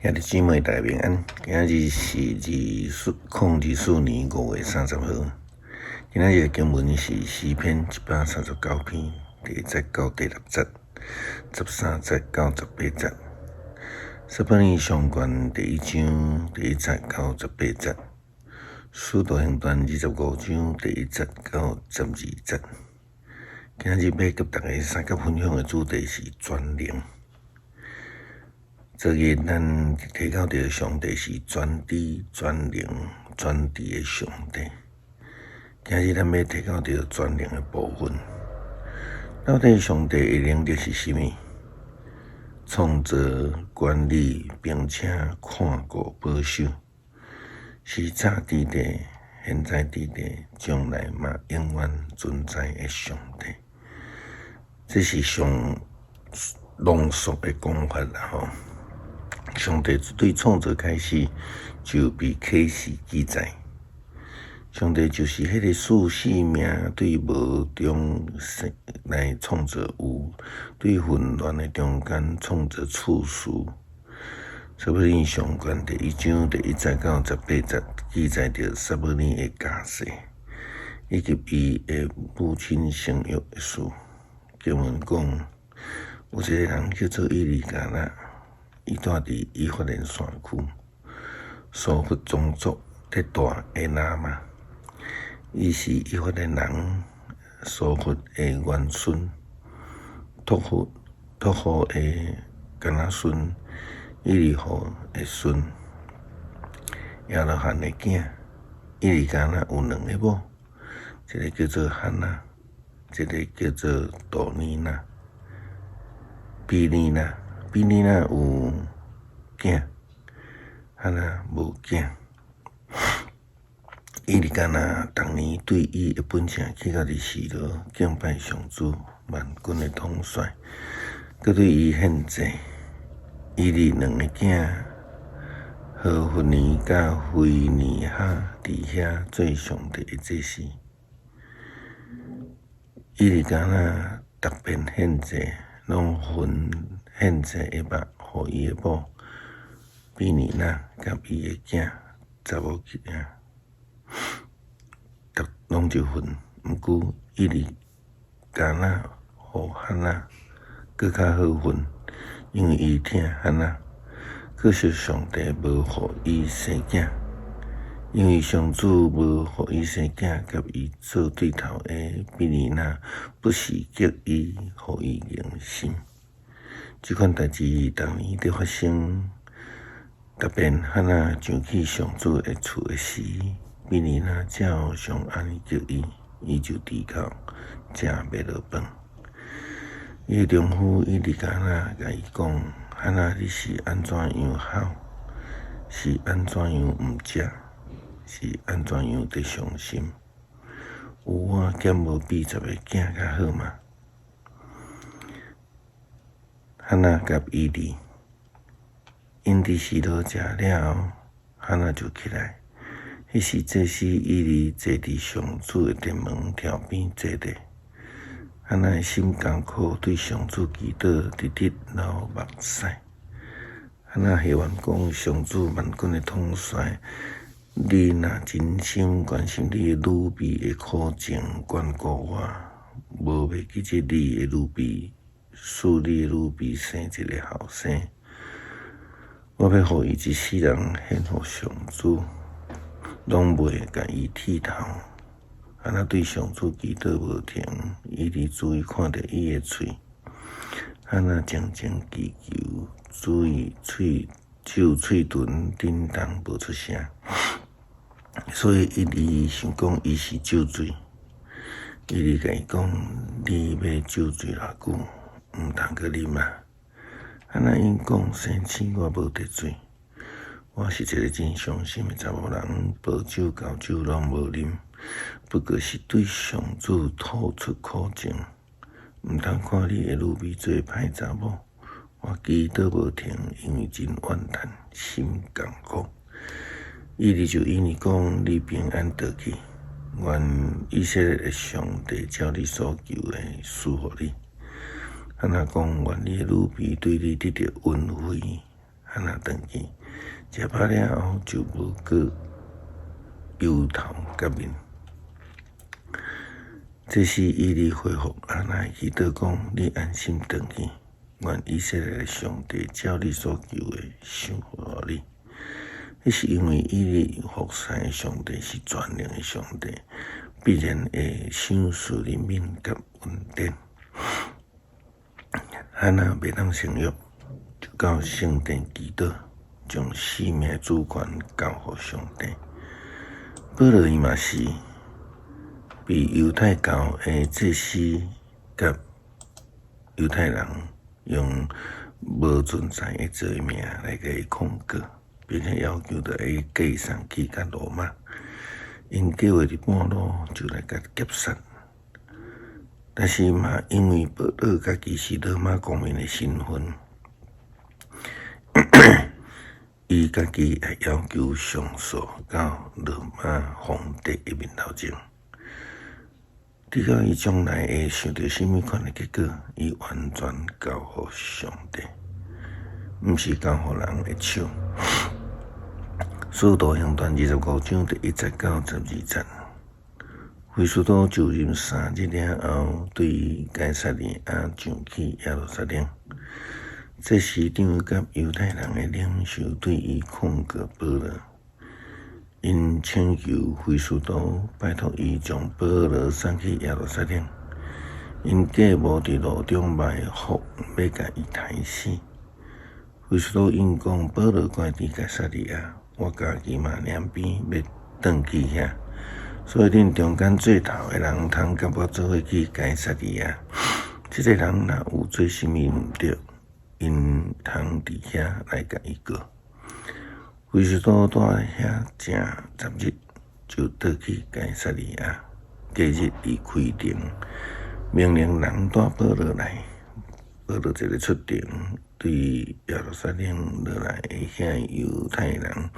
兄弟姊妹大家平安，今仔日是2024年5月30號。今仔日的經文是詩篇139篇第1節到第6節，13節到18節。撒母耳上卷第一章第一節到18節，使徒行傳25章第一節到12節。今仔日欲佮大家相佮分享的主題是全能。昨日咱提到著上帝是全知、全能、全智的上帝。今日咱欲提到著全能的部分。到底上帝的能力是啥物？創造、管理，並且看顧保守，是早佇地、現在佇地、將來嘛永遠存在的上帝。這是上濃縮的講法啦吼。上帝對創造開始就被啟示記載，上帝就是彼個賜生命對無中生來創造有，對混亂的中間創造次序。撒母耳上卷第一章第一節到18節記載著撒母耳的家世，以及伊的母親生育的事。經文講，有一个人叫做以利加拿。伊住佇以法蓮山區，蘇弗宗族佇大的喇嘛。伊是以法蓮人蘇弗的玄孫，托戶的囡仔孫，以利戶的孫，耶羅罕的囝。以利加拿有兩个某，一个叫做哈拿，一个叫做多尼娜、比尼娜。比尼娜有囝，哈拿無囝。以利加拿逐年對伊的本城去到佇示羅敬拜上主萬軍的統帥，閣對伊獻祭。以利兩个囝何弗尼佮非尼哈佇遐做上帝的祭司。以利加拿逐遍獻祭，攏分獻祭的肉予伊的某比尼娜佮伊的囝查某囝，逐攏一份。毋過以利加拿予哈拿閣較好份，因為伊疼哈拿。可惜上帝無予伊生囝，因為上主無予伊生囝，佮伊做對頭的比尼娜不時激伊，予伊硬心。這款代誌逐年佇發生，逐遍哈拿上去上主的厝的時，比尼娜照常按呢激伊，伊就低口食袂落飯。伊的丈夫以利加拿共伊講：哈拿，你是按怎樣吼？是按怎樣毋食？是按怎樣佇傷心？有我敢無比十个囝較好嗎？哈拿佮以利，𪜶佇示羅食了後，哈拿就起來。彼時祭司以利坐佇上主的殿門柱邊坐著。哈拿的心艱苦，對上主祈禱，直直流目屎。哈拿還願講：上主萬軍的統帥，你若真心關心你的女婢的苦情，眷顧我，無袂記這你的女婢，賜你的女婢生一个後生，我欲予伊一世人獻予上主，攏袂共伊剃頭。哈拿對上主祈禱無停，以利注意看著伊的喙，哈拿靜靜祈求，注意喙手喙唇振動無出聲，所以以利想講伊是酒醉。以利共伊講：你欲酒醉偌久？毋通閣啉啊！哈拿應講：先生，我無得醉，我是一个真傷心的查某人，葡酒、厚酒攏無啉，不過是對上主吐出苦情，毋通看你的女婢做歹查某，我祈禱無停，因為真怨嘆，心艱苦。以利就應伊講：你平安倒去，願以色列的上帝照你所求的賜予你。哈拿講：願你的女婢對你得著恩惠。哈拿轉去，食飽了後就無閣憂頭結面。祭司以利回覆哈拿的祈禱講：你安心轉去，願以色列的上帝照你所求的賞賜予你。彼是因為以利服侍的上帝是全能的上帝，必然會賞賜憐憫佮恩典。哈拿袂當生育，就到聖殿祈禱，將生命的主權交予上帝。保羅伊嘛是被猶太教的祭司佮猶太人用無存在的罪名來共伊控告，並且要求著伊寄送去共羅馬。𪜶計劃佇半路就來共劫殺，但是嘛，因為保羅家己是羅馬公民的身份，伊家己會要求上訴到羅馬皇帝的面頭前。至於伊將來會受著啥物款的結果，伊完全交予上帝，毋是交予人的手。使徒行傳25章第1節到12節，菲斯都就任3日了後，對該撒利亞上去耶路撒冷。祭司長佮猶太人的領袖對伊控告保羅，𪜶請求菲斯都拜託伊將保羅送去耶路撒冷。𪜶計謀佇路中埋伏，欲共伊刣死。菲斯都應講，保羅關佇該撒利亞，我家己嘛兩邊欲轉去遐，所以恁中間做頭的人通佮我做伙去該撒利亞。這个人若有做啥物毋對，𪜶通佇遐來共伊告。菲斯都蹛遐正10日，就倒去該撒利亞。隔日，伊開庭，命令人帶保羅來。保羅一个出庭，對耶路撒冷落來的遐猶太人，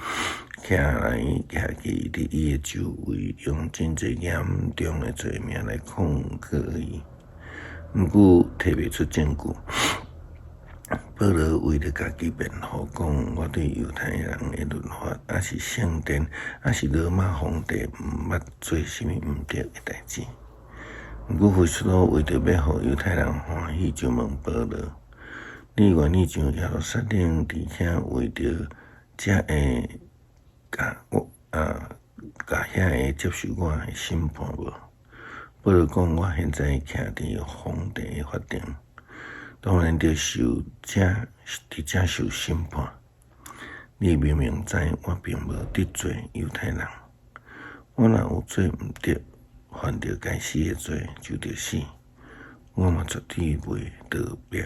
徛來徛去佇伊的周圍，用真濟嚴重的罪名來控告伊，毋過提袂出證據。保羅為著家己辯護，講我對猶太人的律法，抑是聖殿，抑是羅馬皇帝，毋捌做啥物毋對的代誌。毋過菲斯都為著欲予猶太人歡喜，就問保羅：你願意上耶路撒冷，佇遐為著這个共我啊，共遐个接受我的審判無？保羅講：我現在徛佇皇帝的法庭，當然著受這佇遮受審判。你明明知我並無得罪猶太人，我若有做毋對，犯著該死的罪，就著死，我嘛絕對袂逃避。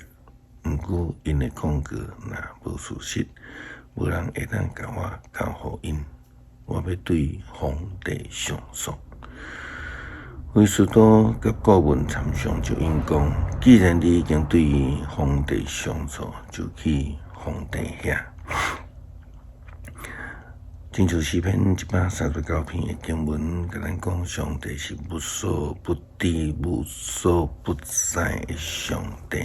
毋過𪜶的控告若無事實，無人會當共我交予𪜶。我欲對皇帝上訴。菲斯都佮顧問參詳，就應講：既然你已經對皇帝上訴，就去皇帝遐。親像詩篇139篇的經文，共咱講，上帝是無所不知、無所不在的上帝。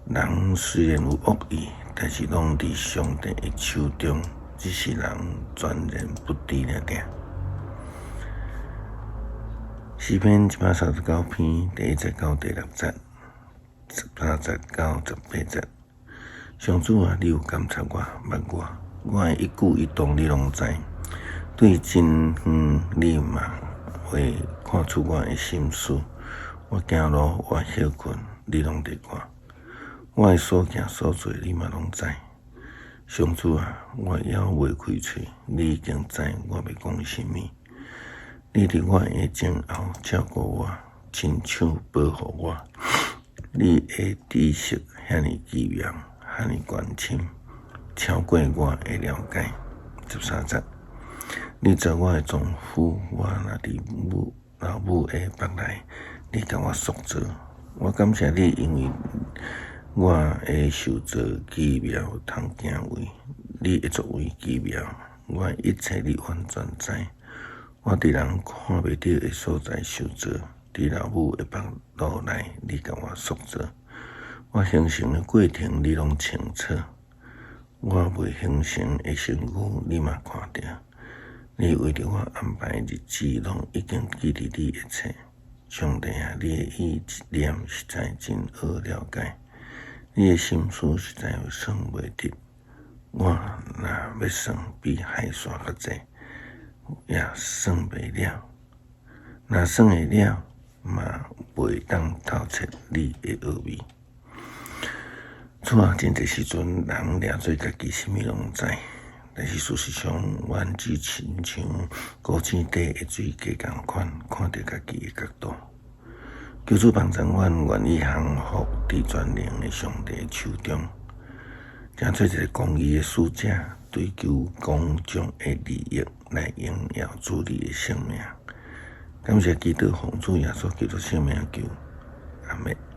人雖然有惡意，但是攏佇上帝的手中，只是人全然不知爾爾。詩篇139篇第1節到第6節，13節到18節。上主啊，你有監察我，捌我，我的一舉一動你攏知。對真遠，你嘛會看出我的心思。我行路，我歇睏，你攏佇看。我的所行所做，你嘛攏知。上主啊，我猶未開喙，你已經知我欲講啥物。你佇我的前後照顧我，親手保護我。你的知識遐爾奇妙，遐爾懸深，超過我的了解。13節，你做我的丈夫，我若佇母老母的腹內，你共我塑造。我感謝你，因為我的受造奇妙通敬畏，你的作為奇妙，我的一切你完全知。我佇人看袂著的所在受造，佇老母的腹肚內，你共我塑造。我形成的過程，你攏清楚。我未形成的身軀，你嘛看著。你為著我安排的日子，攏已經記佇你的冊。上帝啊，你的意念實在真好了解，你的心思實在算袂得。我若欲算比海沙較濟，也算袂了。若算會了，嘛袂當透徹你的奧秘。主啊，真濟時陣人掠做家己啥物攏知，但是事實上，阮只親像古井底的水雞仝款，看著家己的角度。求主幫助阮，願意降服佇全能的上帝手中，成做一个公義的使者，追求公眾的利益，來榮耀主你的聖名。感謝基督，奉主耶穌基督聖名求，阿們。